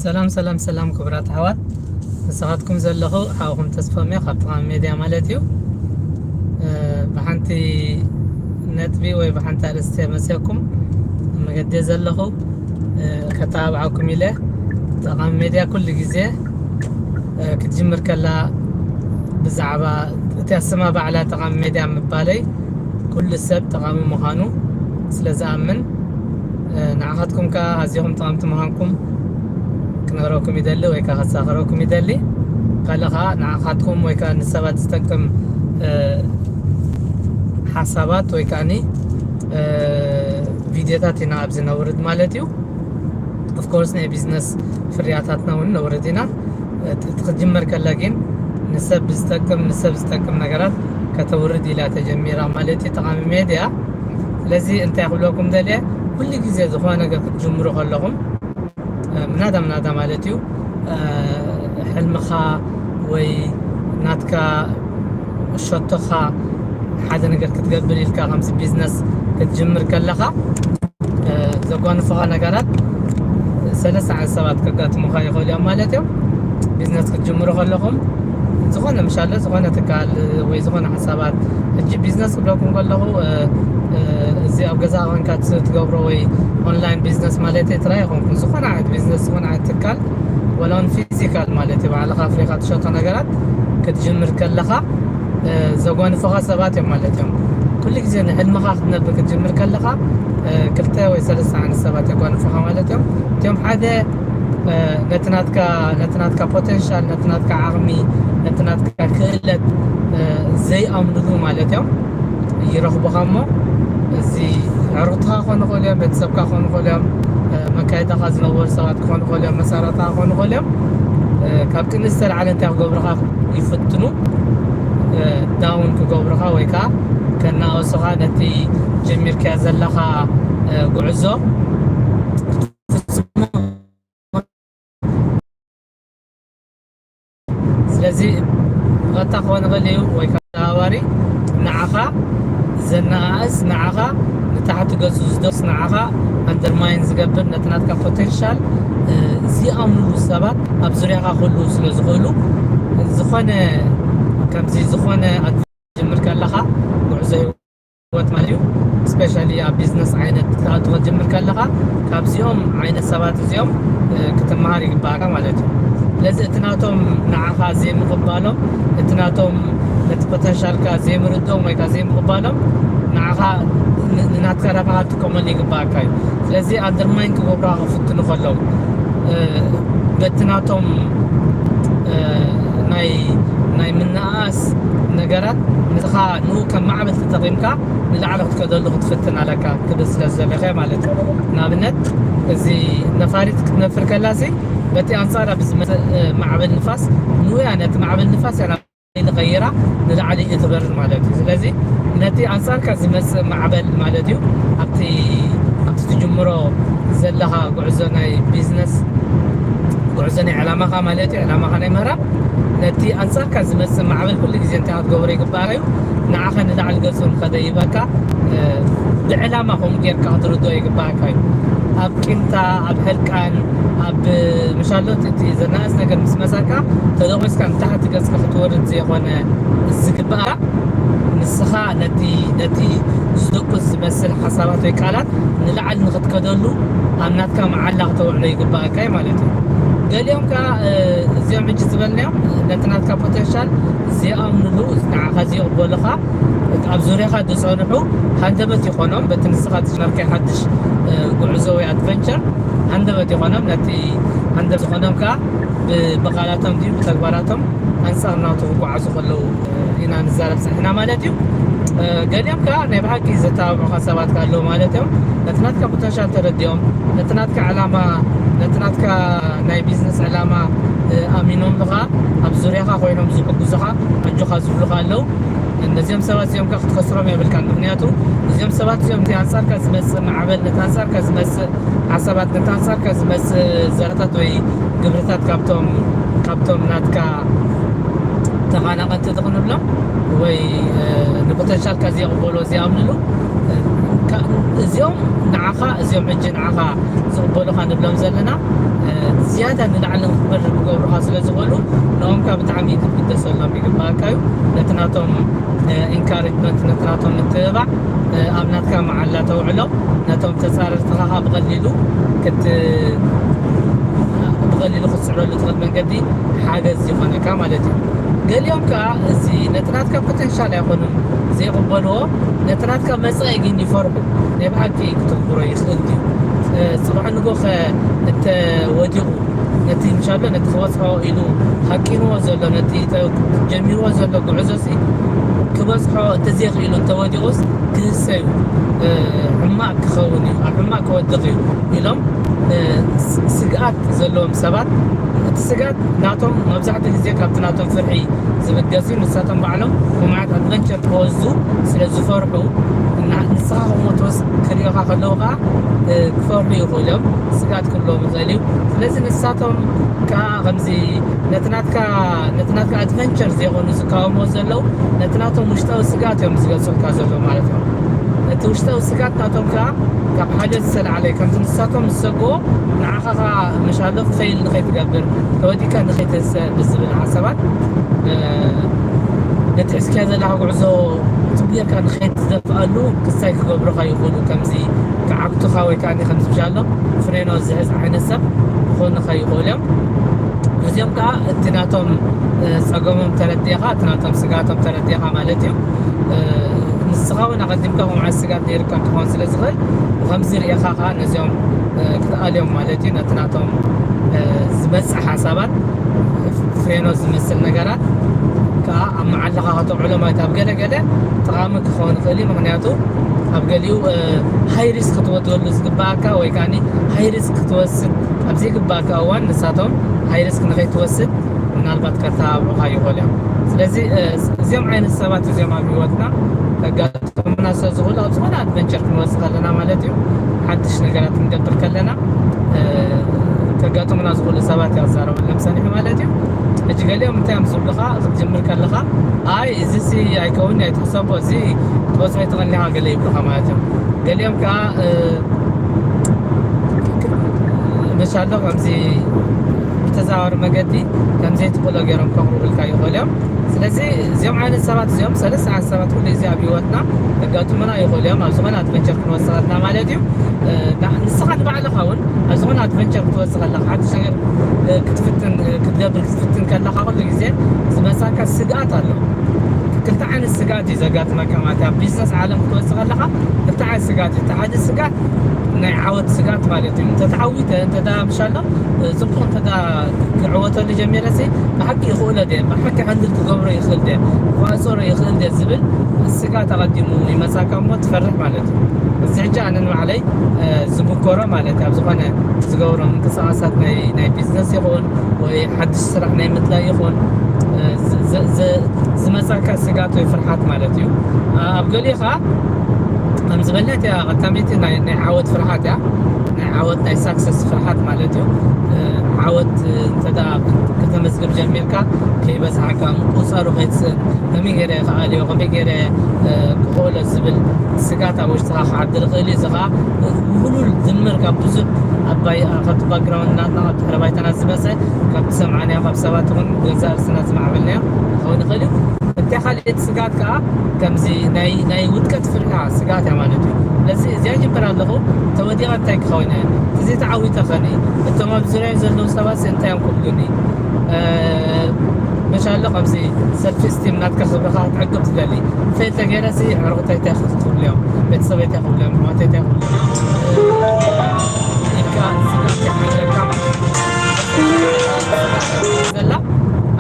ሰላም ሰላም ሰላም ክቡራት ኣሕዋት፣ ንስኻትኩም ዘለኹ ሓውኹም ተስፋ ሚያ ካብ ጥቓሚ ሜድያ ማለት እዩ። ብሓንቲ ነጥቢ ወይ ብሓንቲ ኣርእስቲ መፅየኩም መገዲ ዘለኹ ከተባብዓኩም ኢለ። ጠቓሚ ሜድያ ኩሉ ግዜ ክትጅምር ከላ ብዛዕባ እቲ ኣሰማ ባዕላ ጠቓሚ ሜድያ ምባለይ ኩሉ ሰብ ጠቓሚ ምዃኑ ስለ ዝኣምን፣ ንዓኻትኩም ከኣ ኣዚኹም ጠቐምቲ ምዃንኩም ክነግረኩም ይደሊ ወይ ከኣ ከዘኻኽረኩም ይደሊ። ካልእ ከኣ ንዓኻትኩም ወይ ከኣ ንሰባት ዝጠቅም ሓሳባት ወይ ከኣ ቪድዮታት ኢና ኣብዚ ነውርድ ማለት እዩ። ኦፍኮርስ ናይ ቢዝነስ ፍርያታትና እውን ነውርድ ኢና። እቲ ክትጅመር ከላ ግን ንሰብ ዝጠቅም ንሰብ ዝጠቅም ነገራት ከተውርድ ኢላ ተጀሚራ ማለት እዩ ጠቓሚ ሜድያ። ስለዚ እንታይ ክብለኩም ደልየ፣ ኩሉ ግዜ ዝኾነ ነገር ክትጅምሩ ከለኹም ምናዳ ምናዳ ማለት እዩ፣ ሕልምኻ ወይ ናትካ ሸቶኻ ሓደ ነገር ክትገብር ኢልካ ከምዚ ቢዝነስ ክትጅምር ከለኻ ዘጓንፉኻ ነገራት ሰለስተ ዓይነት ሰባት ከጋጥሙኻ ይኽእሉ እዮም ማለት እዮም። ቢዝነስ ክትጅምሩ ከለኹም ዝኾነ ምሻለ ዝኾነ ትካል ወይ ዝኾነ ሓሳባት፣ ሕጂ ቢዝነስ ክብለኩም ከለኹ እዚ ኣብ ገዛ ኮንካ ትገብሮ ወይ ኦንላይን ቢዝነስ ማለት ጥራይ ኣይኮንኩን፣ ዝኾነ ዓይነት ቢዝነስ ዝኾነ ዓይነት ትካል ወላ እውን ፊዚካል ማለት እዩ ባዕልኻ ፍሪኻ ትሸጦ ነገራት ክትጅምር ከለኻ ዘጓንፉኻ ሰባት እዮም ማለት እዮም። ኩሉ ግዜ ንሕልምኻ ክትነብር ክትጅምር ከለኻ ክልተ ወይ ሰለስተ ዓይነት ሰባት የጓንፉኻ ማለት እዮም። እቲኦም ሓደ ነቲ ናትካ ነቲ ናትካ ፖቴንሻል ነቲ ናትካ ዓቕሚ ነቲ ናትካ ክእለት ዘይኣምንሉ ማለት እዮም። ይረኽቡኻ እሞ እዚ ዕሩኽትኻ ክኾኑ ይኽእሉ እዮም፣ ቤተሰብካ ክኾኑ ይኽእሉ እዮም፣ መካየዳኻ ዝነበሩ ሰባት ክኾኑ ይኽእሉ እዮም፣ መሳርሕትኻ ክኾኑ ይኽእሉ እዮም። ካብ ቅድሚ ዝተልዓለ እንታይ ክገብሩኻ ይፍትኑ፣ ዳውን ክገብሩኻ ወይ ከዓ ከናእሱኻ ነቲ ጀሚርካዮ ዘለኻ ጉዕዞ ክትፍጽሞ ስለዚ ቀጥታ ክኾን ይኽእል እዩ ወይ ከዓ ተባባሪ ንዓኻ ዘነኣእስ ንዓኻ ንታሕቲ ገፁ ዝደስ ንዓኻ ኣንደርማይን ዝገብር ነቲ ናትካ ፖቴንሻል ዝኣምንሉ ሰባት ኣብ ዙርያኻ ክህልዉ ስለ ዝኽእሉ ዝኾነ ከምዚ ዝኾነ ጅምር ከለኻ ጉዕዞ ህይወት ማለት እዩ። ስፔሻሊ ኣብ ቢዝነስ ዓይነት ክትኣቱ ክትጅምር ከለኻ ካብዚኦም ዓይነት ሰባት እዚኦም ክትመሃር ይግባእካ ማለት እዩ። ስለዚ እቲ ናቶም ንዓኻ ዘይምቕባሎም እቲ ናቶም ነቲ ፖተንሻልካ ዘይምርድኦም ወይ ከዓ ዘይምቕባሎም ንዓኻ ንናትካ ረብሓ ክትጥቀመሉ ይግባእካ እዩ። ስለዚ ኣንደርማይን ክገብሩኻ ክፍትኑ ከለዉ በቲ ናቶም ናይ ናይ ምንኣኣስ ነገራት ንስኻ ንኡ ከም ማዕበል ተጠቒምካ ንላዕሊ ክትከደሉ ክትፍትን ኣለካ ክብል ስለ ዝደለኸ ማለት እዩ። ንኣብነት እዚ ነፋሪት ክትነፍር ከላሲ በቲ ኣንጻር ኣብ ዝመፅእ ማዕበል ንፋስ ንኡ እያ ነቲ ማዕበል ንፋስ እያ ንቐይራ ንላዕሊ እትበርር ማለት እዩ። ስለዚ ነቲ ኣንጻርካ ዝመጽእ ማዕበል ማለት እዩ ኣብቲ ኣብቲ ትጅምሮ ዘለኻ ጉዕዞ ናይ ቢዝነስ ጉዕዞ ናይ ዕላማኻ ማለት እዩ ዕላማኻ ናይ ምህራብ ነቲ ኣንጻርካ ዝመጽእ ማዕበል ኩሉ ግዜ እንታይ ክትገብሮ ይግባእ እዩ ንዓኻ ንላዕሊ ገጹ ንኸደይበካ ብዕላማ ከምኡ ጌርካ ክትርድኦ ይግባእካ እዩ። ኣብ ቂምታ ኣብ ሕርቃን ኣብ ምሻሎት እቲ ዘናእስ ነገር ምስ መጻካ ተደቑስካ ንታሕቲ ገጽካ ክትወርድ ዘይኮነ ዝግባኣ ንስኻ ነቲ ነቲ ዝደቁስ ዝመስል ሓሳባት ወይ ቃላት ንላዕሊ ንክትከደሉ ኣብ ናትካ መዓላ ክተውዕሎ ይግባእካ እዩ ማለት እዩ። ገሊኦም ከዓ እዚኦም ሕጂ ዝበልናዮም ነቲ ናትካ ፖቴንሻል ዘይኣምንሉ ንዓኻ ዘይቕበሉኻ ኣብ ዙርያኻ ዝፀንሑ ሃንደበት ይኾኖም በቲ ንስኻ ትጅመርከ ሓድሽ ጉዕዞ ወይ ኣድቨንቸር ሃንደበት ይኾኖም ነቲ ሃንደበት ዝኾኖም ከዓ ብቃላቶም ድዩ ብተግባራቶም ኣንፃር ናቱ ክጓዓዙ ከለዉ ኢና ንዛረብ ፀኒሕና ማለት እዩ። ገሊኦም ከዓ ናይ ብሓቂ ዘተባብዑኻ ሰባት ኣለዉ ማለት እዮም። ነቲ ናትካ ፖተንሻል ተረዲኦም ነቲ ናትካ ዕላማ ነቲ ናትካ ናይ ቢዝነስ ዕላማ ኣሚኖምሉ ከዓ ኣብ ዙርያኻ ኮይኖም ዝሕግዙኻ ኣጆኻ ዝብሉኻ ኣለዉ። ነዚኦም ሰባት እዚኦም ከዓ ክትከስሮም የብልካን። ምክንያቱ እዚኦም ሰባት እዚኦም እቲ ኣንፃርካ ዝመፅእ ማዕበል ነቲ ኣንፃርካ ዝመፅእ ሓሳባት ነቲ ኣንፃርካ ዝመፅእ ዘረታት ወይ ግብርታት ካብቶም ካብቶም ናትካ ተቓናቐንቲ ትኽንብሎም ወይ ንፖተንሻልካ ዘይቕበሎ ዘይኣምንሉ እዚኦም ንዓኻ እዚኦም ሕጂ ንዓኻ ዝቕበሉኻ ንብሎም ዘለና። ንላዕሊ ንክትበርር ክገብሩኻ ስለ ዝኽእሉ፣ ንኦም ከዓ ብጣዕሚ ክትግደሰሎም ይግባእካ እዩ። ነቲ ናቶም ኢንካሬጅመንት፣ ነቲ ናቶም ምትብባዕ ኣብ ናትካ መዓላ ተውዕሎ። ነቶም ተፃረርትኻ ከዓ ብቐሊሉ ክት ብቐሊሉ ክትፅዕረሉ ትኽእል መንገዲ ሓገዝ ይኾነካ ማለት እዩ። ገሊኦም ከዓ እዚ ነቲ ናትካ ፖቴንሻል ኣይኮኑን ዘይቕበልዎ፣ ነቲ ናትካ መፃኢ ግን ይፈርሑ። ናይ ብሓቂ ክትግብሮ ይኽእል ድዩ? ፅባሕ ንጎኸ እንተወዲቑ፣ ነቲ ምሻሎ ነቲ ክበፅሖ ኢሉ ሃቂንዎ ዘሎ፣ ነቲ ተ- ጀሚርዎ ዘሎ ጉዕዞ ሲ ክበፅሖ እንተዘይኽኢሉ፣ እንተወዲቑስ ክህሰዩ፣ ሕማቕ ክኸውን እዩ፣ ኣብ ሕማቕ ክወድቕ እዩ ኢሎም ስግኣት ዘለዎም ሰባት፣ እቲ ስግኣት ናቶም መብዛሕትኡ ግዜ ካብቲ ናቶም ፍርሒ ዝብገስ እዩ። ንሳቶም ባዕሎም ከምዓት ኣድቨንቸር ክወስዱ ስለ ዝፈርሑ፣ ንስኻ ከምትወስ ክሪኦኻ ከለዉ ከዓ ክፈርሑ ይኽእሉ እዮም። ስግኣት ክህልዎም ይኽእል እዩ። ስለዚ ንሳቶም ከዓ ከምዚ ነቲ ናትካ ነቲ ናትካ ኣድቨንቸር ዘይኮኑ ዝቃወምዎ ዘለዉ፣ ነቲ ናቶም ውሽጣዊ ስግኣት እዮም ዝገልፁልካ ዘለዉ ማለት እዮም። እቲ ውሽጣዊ ስግኣት ናቶም ከዓ ካብ ሓደ ዝተላዕለ፣ ከምቲ ንሳቶም ዝሰግዎ ንዓኻ ከዓ መሻሎ ፌል ንኸይትገብር፣ ተወዲካ ንኸይትንሰእ ብዝብል ሓሳባት ነቲ ሒዝካዮ ዘለኻ ጉዕዞ ትብየካ ንኸይትደፍኣሉ ክሳይ ክገብሩኻ ይኽእሉ። ከምዚ ክዓግቱኻ ወይ ከዓ ከምዚ ብሻሎ ፍሬኖ ዝሕዝ ዓይነት ሰብ ክኾኑኻ ይኽእሉ እዮም። እዚኦም ከዓ እቲ ናቶም ፀገሞም ተረዲእኻ፣ እቲ ናቶም ስጋቶም ተረዲእኻ ማለት እዩ። ንስኻ እውን ኣቐዲምካ ከምዓት ስጋት ነይርካ ክኾን ስለ ዝኽእል፣ ብኸምዚ ርኢኻ ከዓ ነዚኦም ክትኣልዮም ማለት እዩ። ነቲ ናቶም ዝመፅእ ሓሳባት ፍሬኖ ዝመስል ነገራት ከዓ ኣብ መዓልኻ ከተውዕሎ ማለት ኣብ ገለ ገለ ጠቓሚ ክኸውን ይኽእል እዩ። ምክንያቱ ኣብ ገሊኡ ሃይ ሪስክ ክትወድወሉ ዝግባኣካ ወይ ከዓ ሃይ ሪስክ ክትወስድ ኣብ ዘይግባኣካ እዋን ንሳቶም ሃይ ሪስክ ንኸይትወስድ ምናልባት ከተባብዑኻ ይኽእሉ እዮም። ስለዚ እዚኦም ዓይነት ሰባት እዚኦም ኣብ ህይወትና ከጋጥሙና ስለ ዝኽእሉ ኣብ ዝኾነ ኣድቨንቸር ክንወፅእ ከለና ማለት እዩ፣ ሓድሽ ነገራት ክንገብር ከለና ከጋጥሙና ዝኽእሉ ሰባት እያ ክዛረበሎም ፀኒሑ ማለት እዩ። ሕጂ ገሊኦም እንታይ እዮም ዝብሉኻ ክትጅምር ከለኻ፣ ኣይ እዚ ሲ ኣይከውን ኣይትሕሰቦ፣ እዚ ትበፅሖ ኣይትኽእልን ኢኻ ገለ ይብሉኻ ማለት እዮም። ገሊኦም ከዓ መሻሎ ከምዚ ብተዘዋዋሪ መገዲ ከምዘይትኽእሎ ገይሮም ከቕርቡልካ ይኽእሉ እዮም። ስለዚ እዚኦም ዓይነት ሰባት እዚኦም ሰለስተ ዓይነት ሰባት ኩሉ ግዜ ኣብ ህይወትና ከጋጥሙና ይኽእሉ እዮም። ኣብ ዝኾነ ኣድቨንቸር ክንወስድ ከለና ማለት እዩ። ንስኻ ንባዕልኻ እውን ኣብ ዝኾነ ኣድቨንቸር ክትወስድ ከለኻ ሓድሽ ነገር ክትፍትን ክትገብር ክትፍትን ከለኻ ኩሉ ግዜ ዝመፃካ ስግኣት ኣሎ። ክልተ ዓይነት ስግኣት እዩ ዘጋጥመካ ማለት ኣብ ቢዝነስ ዓለም ክትወስድ ከለኻ ክልተ ዓይነት ስግኣት እዩ። እቲ ሓደ ስግኣት ናይ ዓወት ስግኣት ማለት እዩ። እንተተዓዊተ እንተዳ ምሻሎ ፅቡቕ እንተዳ ክዕወተሉ ጀሚረ ሲ ብሓቂ ይኽእሎ ድየ ብሓቂ ሓንድል ክገብሮ ይኽእል ድየ ክቋፀሮ ይኽእል ድየ ዝብል ስግኣት ኣቐዲሙ ይመፃካ እሞ ትፈርሕ ማለት እዩ። እዚ ሕጂ ኣነ ንባዕለይ ዝምኮሮ ማለት ኣብ ዝኾነ ዝገብሮ ምንቅስቃሳት ናይ ቢዝነስ ይኹን ወይ ሓድሽ ስራሕ ናይ ምድላይ ይኹን ዝመፃካ ስጋት ወይ ፍርሓት ማለት እዩ። ኣብ ገሊኡ ከዓ ከም ዝበልናት እያ ቀዳመይቲ ናይ ዓወት ፍርሓት እያ። ናይ ዓወት ናይ ሳክሰስ ፍርሓት ማለት እዩ። ዓወት እንተ ከተመዝግብ ጀሚርካ ከይበዝሓካ ቁፀሩ ከይትስእን ከመይ ገይረ ክኣልዮ ከመይ ገይረ ክኽእሎ ዝብል ስጋት ኣብ ውሽጥኻ ክዓድር ይኽእል እዩ። እዚ ከዓ ውህሉል ድምር ካብ ብዙሕ ኣባይ ካብቲ ባክግራውንድ ናትና ካብ ድሕረ ባይታና ዝመፀ ካብ ሰምዓናዮ ካብ ሰባት ይኹን ገዛእ ርእስና ዝማዕበልናዮ ክኸውን ይኽእል እዩ። እታ ካልኣይቲ ስግኣት ከዓ ከምዚ ናይ ናይ ውድቀት ፍርሒ ስግኣት እያ ማለት እዩ። ስለዚ እዚኣ ጅምር ኣለኹ ተወዲቐ እንታይ ክኸውን እየ እዚ ተዓዊተ ኸኒ እቶም ኣብ ዙርያ ዘለዉ ሰባት እንታይ እዮም ክብሉኒ መሻሎ ከምዚ ሰልፊ ስቲም ናትካ ክብርኻ ክትዕቅብ ትደሊ ፌል ተገይረ ሲ ዕርቕተይ እንታይ ክብሉ እዮም ቤተሰበይ እንታይ ክብሉ እዮም ኣሕዋተይ እንታይ ክብሉ እዮም ኢልካ ስግኣት ይሓሸካ ማለት እዩ። ዘላ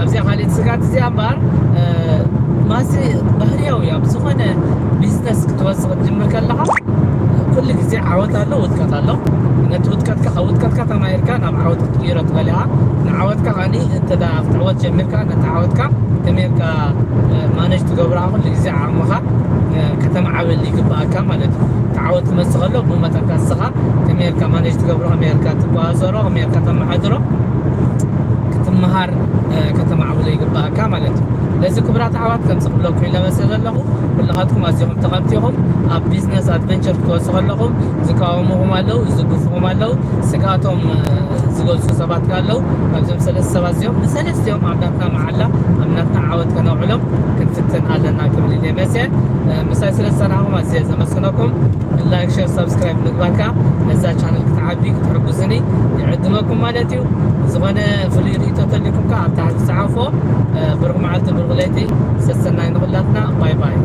ኣብዚኣ ካልእቲ ስግኣት እዚኣ እምበኣር ማሲ ባህርያዊ ኣብ ዝኾነ ቢዝነስ ክትወፅእ ክትጅምር ከለኻ ኩሉ ግዜ ዓወት ኣሎ ውድቀት ኣሎ። ነቲ ውድቀትካ ካብ ውድቀትካ ተማሂርካ ናብ ዓወት ክትቅይሮ ትኽእል ኢኻ። ንዓወትካ ከዓኒ እንተ ክትዕወት ጀሚርካ ነቲ ዓወትካ ከመይ ጌርካ ማነጅ ትገብሮ ኩሉ ግዜ ዓቕምኻ ከተማዓብል ይግባኣካ ማለት እዩ። እቲ ዓወት ክመፅእ ከሎ ብመጠንካ ንስኻ ከመይ ጌርካ ማነጅ ትገብሮ ከመይ ጌርካ ትቆፃፀሮ ከመይ ጌርካ ተመሓድሮ ክትመሃር ከተማዕብሎ ይግባእካ ማለት እዩ። ለዚ ክቡራት ኣሕዋት ከምዚ ክብለኩም ኢለ መሰ ዘለኹ፣ ኩልኻትኩም ኣዚኹም ተቐምቲ ኢኹም። ኣብ ቢዝነስ ኣድቨንቸር ክትወስዱ ከለኹም ዝቃወሙኹም ኣለዉ፣ ዝግፉኹም ኣለዉ፣ ስግኣቶም ዝገልጹ ሰባት ኣለዉ። ካብዞም ሰለስተ ሰባት እዚኦም ንሰለስቲኦም ኣብ ናትና መዓላ ኣብ ናትና ዓወት ከነውዕሎም ክንፍትን ኣለና ክብል ኢለ መሰ። ምሳይ ስለ ዝጸናሕኩም ኣዝየ ዘመስግነኩም። ላይክ፣ ሸር፣ ሳብስክራይብ ምግባርካ ነዛ ቻነል ክትዓቢ ክትሕጉዝኒ ይዕድመኩም ማለት እዩ። ዝኾነ ፍሉይ ርእይቶ ተልኩም ከኣ ኣብ ታሕቲ ጸሓፎ። ብሩኽ መዓልቲ ብሩኽ ለይቲ። ሰሰናይ ንኹላትና። ባይ ባይ።